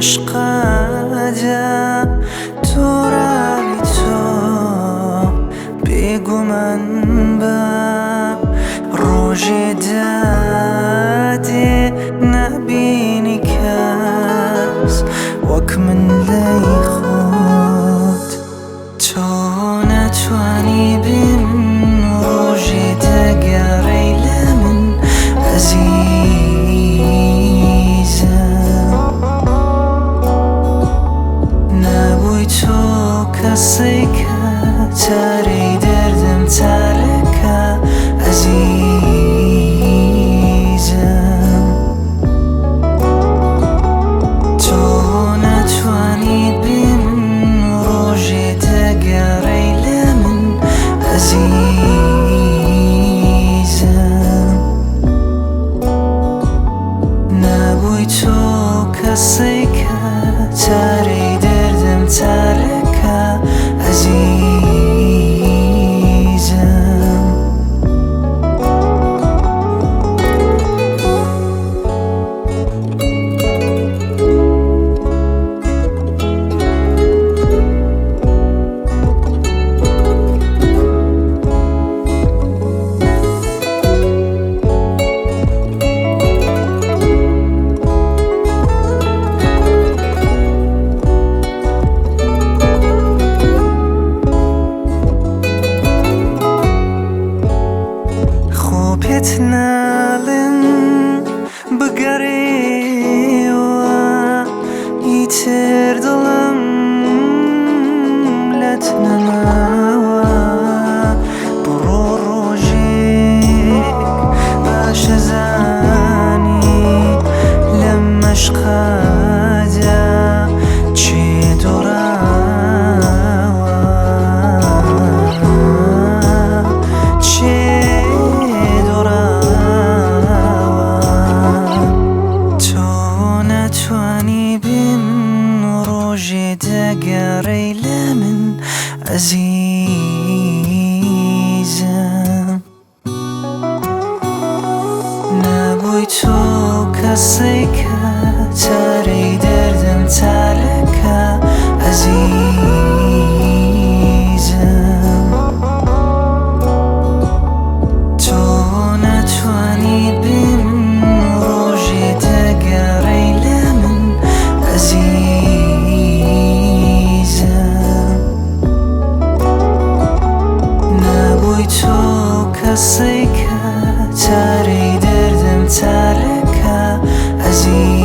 مەشقادا تۆڕاوی تۆ بێگومان بە ڕۆژێ دادێ نابینی کەس وەک من لەی خۆت. تۆ ناتوانی بێ من ڕۆژێ دەگەڕێی لە من ئەزیزم. نەبووی تۆ کەسێکە چارەی دەردم چارەکە ئەزیزم. تۆ ناتوانیت بێ من ڕۆژێ دەگەڕێی لە من ئەزیزم. نەبووی تۆ کەسێکە چارەی دەردم چارەکە ئەزیزم. خۆ پێت ناڵێم بگەڕێوە، ئیتر دڵم لەت نەماوە. بڕۆ ڕۆژێک باشە زانی لەم مەشقادا چێ دۆڕاوە، چێ دۆڕاوە. تۆ ناتوانی بێ من ڕۆژێ دەگەڕێی لە من ئەزیزم. نەبووی تۆ کەسێکە چارەی دەردم چارەکە ئەزیزم. تۆ ناتوانیت بێ من ڕۆژێ دەگەڕێی لە من ئەزیزم. نەبووی تۆ کەسێکە چارەی دەردم چارەکە ئەزیزم.